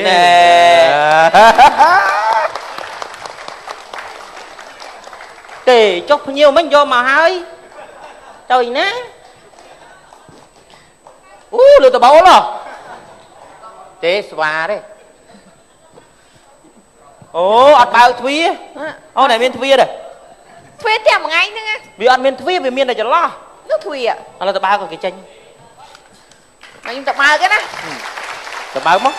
ណែទេចុះភ្ញៀវមិញយកមកហើយទៅឯណាអូលើតបោលហ៎ទេស្វាទេអូអត់បើកទ្វារអូណែមានទ្វារទេទ្វារតែមួយថ្ងៃហ្នឹងវាអត់មានទ្វារវាមានតែចន្លោះនោះទ្វារឥឡូវទៅបើកគេចេញខ្ញុំទៅបើកណាទៅបើកមក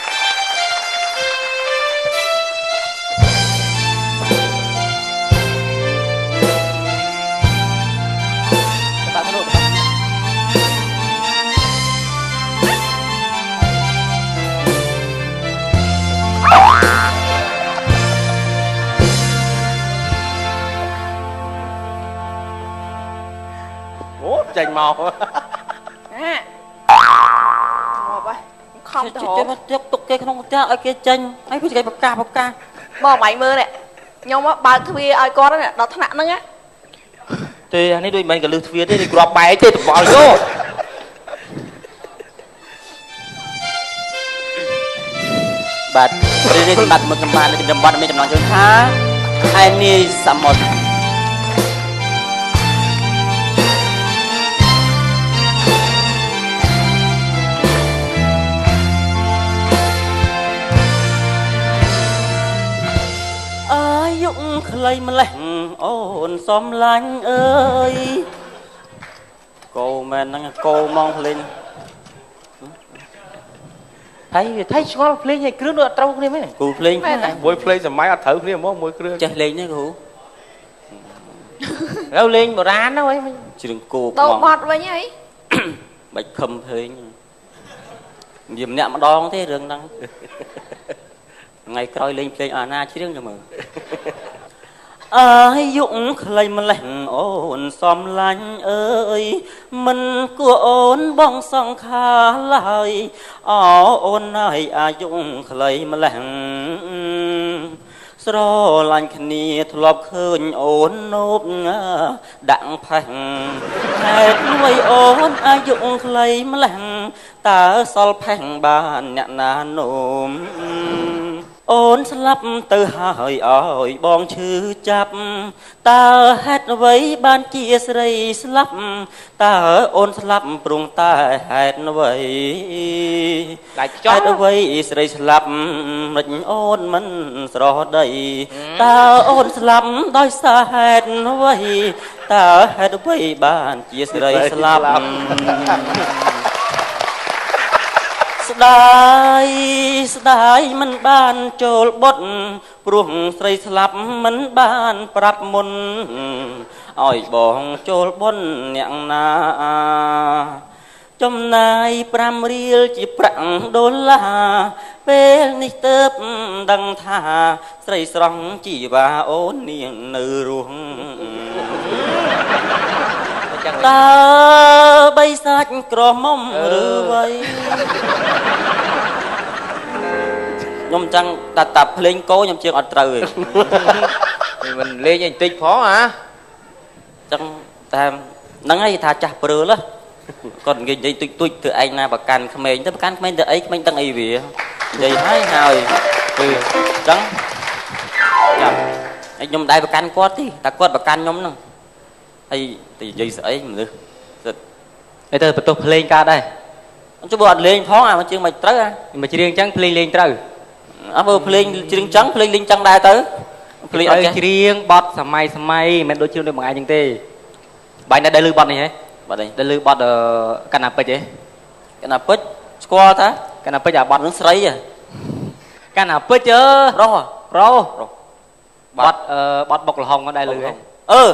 ចេញមកណាមកបើខំទៅទេមកទុកទុកគេក្នុងផ្ទះឲ្យគេចេញហើយពីគេប្រកាសប្រកាសបងបាយមើលនេះខ្ញុំបើកទ្វារឲ្យគាត់ដល់ថ្នាក់ហ្នឹងណាទេអានេះដូចមិនកលឹះទ្វារទេដូចគ្រាប់បែកទេតបល់យោបាទរីករាយសម្រាប់មុខសម្បាននៅតំបន់មានចំណងជើងថាឯនាយសមុទ្រខ្លីម្លេះអូនសំឡាញ់អើយកោមែនហ្នឹងកោម៉ងភ្លេងថៃថៃឆ្ងល់ភ្លេងឲ្យគ្រឿងដូចអត់ត្រូវគ្នាមែនគូភ្លេងមួយភ្លេងសម័យអត់ត្រូវគ្នាហ្មងមួយគ្រឿងចេះលេងទេគ្រូទៅលេងបុរាណហ្នឹងអីជ្រឿងគោកហ្មងបត់វិញអីបាច់ខឹមភ្លេងនិយាយម្នាក់ម្ដងទេរឿងហ្នឹងថ្ងៃក្រោយលេងភ្លេងអាណាជ្រៀងទៅមើលអាយុខ្លីម្លេះអូនសំឡាញ់អើយមិនគួរអូនបងសង្ខារឡើយអោអូនហើយអាយុខ្លីម្លេះស្រឡាញ់គ្នាធ្លាប់ឃើញអូននោបដាក់ផេះហេតុមួយអូនអាយុខ្លីម្លេះតើសល់ផេះបានអ្នកណានោមអូនស្លាប់ទៅហើយឲ្យបងឈឺចាប់តើហេតុអ្វីបានជាស្រីស្លាប់តើអូនស្លាប់ព្រោះតែហេតុអ្វីដាច់ខ្យល់ហេតុអ្វីស្រីស្លាប់មិនអូនមិនស្រដីតើអូនស្លាប់ដោយសារហេតុអ្វីតើហេតុអ្វីបានជាស្រីស្លាប់ស្ដាយស្ដាយមិនបានចូលបុត្រព្រោះស្រីស្លាប់មិនបានប្រាប់មុនឲ្យបងចូលបុណ្យអ្នកណាចំណាយ5រៀលជាប្រាក់ដុល្លារពេលនេះទៅដឹងថាស្រីស្រង់ជីវ៉ាអូននាងនៅរស់តើបីសាច់ក្រមុំឬអ្វីខ្ញុំចង់តែតាភ្លេងគោខ្ញុំជាងអត់ត្រូវទេមិនលេងអីបន្តិចផងហ៎ចឹងតែហ្នឹងហើយថាចាស់ព្រើលគាត់និយាយទុយទុយធ្វើឯងណាប្រកាន់ក្មេងទៅប្រកាន់ក្មេងទៅអីក្មេងដឹងអីវានិយាយហើយហើយគឺចឹងចាំខ្ញុំមិនដែរប្រកាន់គាត់ទេតែគាត់ប្រកាន់ខ្ញុំហ្នឹងហើយទៅនិយាយស្អីមនុស្សសិតអីទៅបន្ទោសភ្លេងកើតដែរចុះបើអត់លេងផងអាមកជាងមិនត្រូវអាមកច្រៀងចឹងភ្លេងលេងត្រូវអើបើភ្លេងច្រៀងចឹងភ្លេងលេងចឹងដែរទៅភ្លេងអត់ចេះច្រៀងបត់សម័យសម័យមិនដូចច្រៀងដូចមួយថ្ងៃចឹងទេបាយនៅដែលលឺបត់នេះហ៎បត់នេះដែលលឺបត់កណ្ណាពេជ្រហ៎កណ្ណាពេជ្រស្គាល់តាកណ្ណាពេជ្រអាបត់នឹងស្រីហ៎កណ្ណាពេជ្រអើប្រុសប្រុសបត់បត់បុកលហុងដែរលឺហ៎អឺ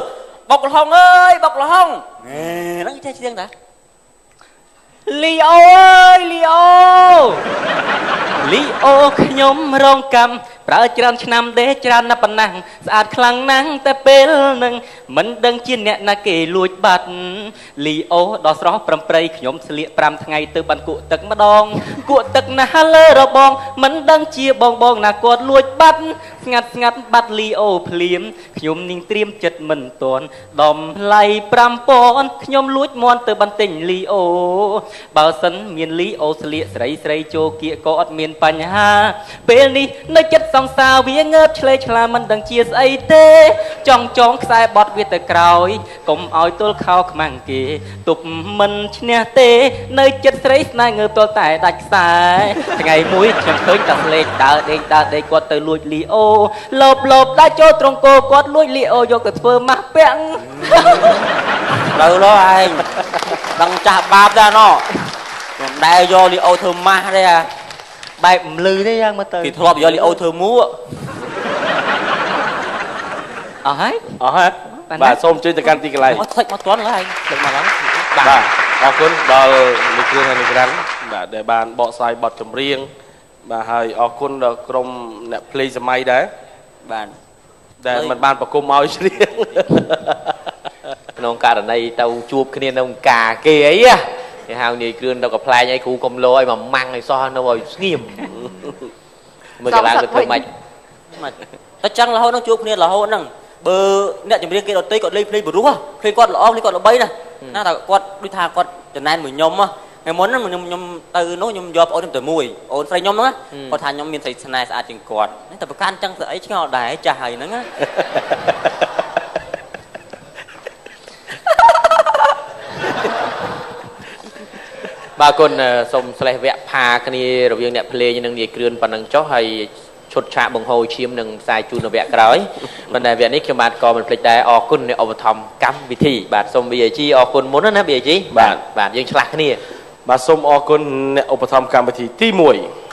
បុកលហុងអើយបុកលហុងហ្នឹងចេះច្រៀងតាលីអូអើយលីអូលីអូខ្ញុំរងកម្ម ប្រើច្រើនឆ្នាំទេច្រើនណាស់ប៉ុណ្ណឹងស្អាតខ្លាំងណាស់តែពេលនឹងមិនដឹងជាអ្នកណាគេលួចបាត់លីអូដល់ស្រស់ប្រំប្រៃខ្ញុំស្លៀក5ថ្ងៃទៅបានគក់ទឹកម្ដងគក់ទឹកណាស់លើរបងមិនដឹងជាបងបងណាគាត់លួចបាត់ស្ងាត់ស្ងាត់បាត់លីអូភ្លាមខ្ញុំនឹងត្រៀមចិត្តមិនទាន់ដំឡៃ5000ខ្ញុំលួចមន់ទៅបន្ទិញលីអូបើសិនមានលីអូស្លៀកស្រីស្រីចូលគៀកក៏អត់មានបញ្ហាពេលនេះនៅចិត្តសង្សារវាងើបឆ្លេឆ្លាមិនដឹងជាស្អីទេចង់ចងខ្សែបត់វាទៅក្រោយកុំឲ្យទល់ខោខ្មាំងគេទប់មិនឈ្នះទេនៅចិត្តស្រីស្នេហ៍ងើបទល់តែដាច់ខ្សែថ្ងៃមួយខ្ញុំឃើញតាស្លេកដើរដេកដើរដេកគាត់ទៅលួចលីអូលោបលោបដើរចូលត្រង់គោគាត់លួចលីអូយកទៅធ្វើម៉ាស់ពាក់ត្រូវលោឯងដឹងចាស់បាបដែរណោះមិនដែលយកលីអូធ្វើម៉ាស់ទេអាបែបមលឺទេយ៉ាងមកទៅគេធ្លាប់យកលីអូធ្វើមួកអស់ហើយអស់ហើយបាទសូមជួយទៅកាន់ទីកន្លែងមកផ្លេចមកទាន់ហើយផ្លេចមកឡើងបាទអរគុណដល់លោកគ្រូហើយលោកក្រាន់បាទដែលបានបកស្រាយបទចម្រៀងបាទហើយអរគុណដល់ក្រុមអ្នកភ្លេងសម័យដែរបាទដែលមិនបានប្រគំឲ្យច្រៀងក្នុងករណីទៅជួបគ្នានៅការគេអីគេហៅនាយគ្រឿនទៅកំប្លែងអីគ្រូកុំលោឲ្យមកម៉ាំងឲ្យសោះនៅឲ្យស្ងៀមមើលកន្លងទៅធ្វើម៉េចម៉េចតែចឹងរហូតនឹងជួបគ្នារហូតហ្នឹងបើអ្នកចម្រៀងគេដទៃគាត់លេងភ្លេងបរុសភ្លេងគាត់ល្អភ្លេងគាត់ល្បីណាស់ណាតែគាត់ដូចថាគាត់ចំណែនមួយខ្ញុំថ្ងៃមុនខ្ញុំទៅនោះខ្ញុំយកប្អូនខ្ញុំទៅមួយអូនស្រីខ្ញុំហ្នឹងគាត់ថាខ្ញុំមានស្រីស្នេហ៍ស្អាតជាងគាត់តែប្រកាន់ចឹងស្អីឆ្ងល់ដែរចាស់ហើយហ្នឹងណាបាទគុណសូមស្លេះវគ្គផាគ្នារវាងអ្នកភ្លេងនិងនាយគ្រឿនប៉ុណ្ណឹងចុះហើយឈុតឆាកបង្ហូរឈាមនិងផ្សាយជូននៅវគ្គក្រោយប៉ុន្តែវគ្គនេះខ្ញុំបាទក៏មិនភ្លេចដែរអរគុណអ្នកឧបត្ថម្ភកម្មវិធីបាទសូម BAG អរគុណមុនណា BAG បាទបាទយើងឆ្លាស់គ្នាបាទសូមអរគុណអ្នកឧបត្ថម្ភកម្មវិធីទី1